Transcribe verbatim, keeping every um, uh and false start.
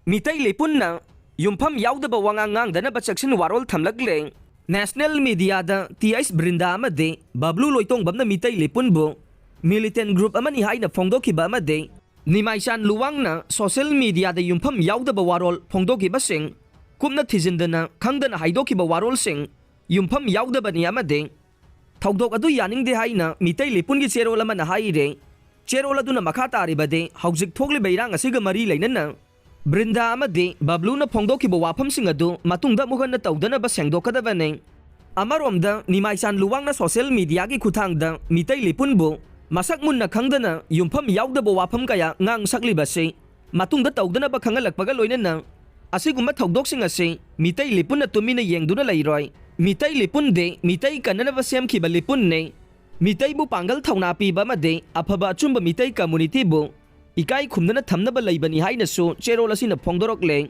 ꯃꯤꯇꯩ ꯂꯤꯄꯨꯟꯅ ꯌꯨꯝꯐꯝ ꯌꯥꯎꯗꯕ ꯋꯥꯉꯥꯡ ꯉꯥꯡꯗꯅꯕ ꯆꯦꯛꯁꯤꯟ ꯋꯥꯔꯣꯜ ꯊꯝꯂꯛꯂꯦ꯫ ꯅꯦꯁꯅꯦꯜ ꯃꯤꯗꯤꯌꯥꯗ ꯇꯤ ꯑꯩꯆ ꯕ꯭ꯔꯤꯟꯗꯥ ꯑꯃꯗꯤ ꯕꯕ꯭ꯂꯨ ꯂꯣꯏꯇꯣꯡꯕꯝꯅ ꯃꯤꯇꯩ ꯂꯤꯄꯨꯟꯕꯨ ꯃꯤꯂꯤꯇꯦꯟ ꯒ꯭ꯔꯨꯞ ꯑꯃꯅꯤ ꯍꯥꯏꯅ ꯐꯣꯡꯗꯣꯛꯈꯤꯕ ꯑꯃꯗꯤ ꯅꯤꯃꯥꯏꯆꯥꯟ ꯂꯨꯋꯥꯡꯅ ꯁꯣꯁꯤꯌꯦꯜ ꯃꯤꯗꯤꯌꯥꯗ ꯌꯨꯝꯐꯝ ꯌꯥꯎꯗꯕ ꯋꯥꯔꯣꯜ ꯐꯣꯡꯗꯣꯛꯈꯤꯕꯁꯤꯡ ꯀꯨꯞꯅ ꯊꯤꯖꯤꯟꯗꯅ ꯈꯪꯗꯅ ꯍꯥꯏꯗꯣꯛꯈꯤꯕ ꯋꯥꯔꯣꯜꯁꯤꯡ ꯌꯨꯝꯐꯝ ꯌꯥꯎꯗꯕꯅꯤ ꯑꯃꯗꯤ ꯊꯧꯗꯣꯛ ꯑꯗꯨ ꯌꯥꯅꯤꯡꯗꯦ ꯍꯥꯏꯅ ꯃꯤꯇꯩ ꯂꯤꯄꯨꯟꯒꯤ ꯆꯦꯔꯣꯜ ꯑꯃꯅ ꯍꯥꯏꯔꯦ꯫ ꯆꯦꯔꯣꯜ ꯑꯗꯨꯅ ꯃꯈꯥ ꯇꯥꯔꯤꯕꯗꯤ ꯍꯧꯖꯤꯛ ꯊꯣꯛꯂꯤꯕ ꯏꯔꯥꯡ ꯑꯁꯤꯒ ꯃꯔꯤ ꯂꯩꯅꯅ ꯕ꯭ꯔꯤꯟꯗꯥ ꯑꯃꯗꯤ ꯕꯕ꯭ꯂꯨꯅ ꯐꯣꯡꯗꯣꯛꯈꯤꯕ ꯋꯥꯐꯝꯁꯤꯡ ꯑꯗꯨ ꯃꯇꯨꯡꯗ ꯑꯃꯨꯛ ꯍꯟꯅ ꯇꯧꯗꯅꯕ ꯁꯦꯡꯗꯣꯛꯀꯗꯕꯅꯤ꯫ ꯑꯃꯔꯣꯝꯗ ꯅꯤꯃꯥꯏꯆꯥꯟ ꯂꯨꯋꯥꯡꯅ ꯁꯣꯁꯤꯌꯦꯜ ꯃꯤꯗꯤꯌꯥꯒꯤ ꯈꯨꯠꯊꯥꯡꯗ ꯃꯤꯇꯩ ꯂꯤꯄꯨꯟꯕꯨ ꯃꯁꯛ ꯃꯨꯟꯅ ꯈꯪꯗꯅ ꯌꯨꯝꯐꯝ ꯌꯥꯎꯗꯕ ꯋꯥꯐꯝ ꯀꯌꯥ ꯉꯥꯡ ꯁꯛꯂꯤꯕꯁꯤ ꯃꯇꯨꯡꯗ ꯇꯧꯗꯅꯕ ꯈꯪꯍꯜꯂꯛꯄꯒ ꯂꯣꯏꯅꯅ ꯑꯁꯤꯒꯨꯝꯕ ꯊꯧꯗꯣꯛꯁꯤꯡ ꯑꯁꯤ ꯃꯤꯇꯩ ꯂꯤꯄꯨꯟꯅ ꯇꯨꯃꯤꯟꯅ ꯌꯦꯡꯗꯨꯅ ꯂꯩꯔꯣꯏ꯫ ꯃꯤꯇꯩ ꯂꯤꯄꯨꯟꯗꯤ ꯃꯤꯇꯩ ꯀꯟꯅꯅꯕ ꯁꯦꯝꯈꯤꯕ ꯂꯤꯄꯨꯟꯅꯤ꯫ ꯃꯤꯇꯩꯕꯨ ꯄꯥꯡꯒꯜ ꯊꯧꯅꯥ ꯄꯤꯕ ꯑꯃꯗꯤ ꯑꯐꯕ ꯑꯆꯨꯝꯕ ꯃꯤꯇꯩ ꯀꯝꯃꯨꯅꯤꯇꯤꯕꯨ ꯏꯀꯥꯏ ꯈꯨꯝꯅꯅ ꯊꯝꯅꯕ ꯂꯩꯕꯅꯤ ꯍꯥꯏꯅꯁꯨ ꯆꯦꯔꯣꯜ ꯑꯁꯤꯅ ꯐꯣꯡꯗꯣꯔꯛꯂꯦ꯫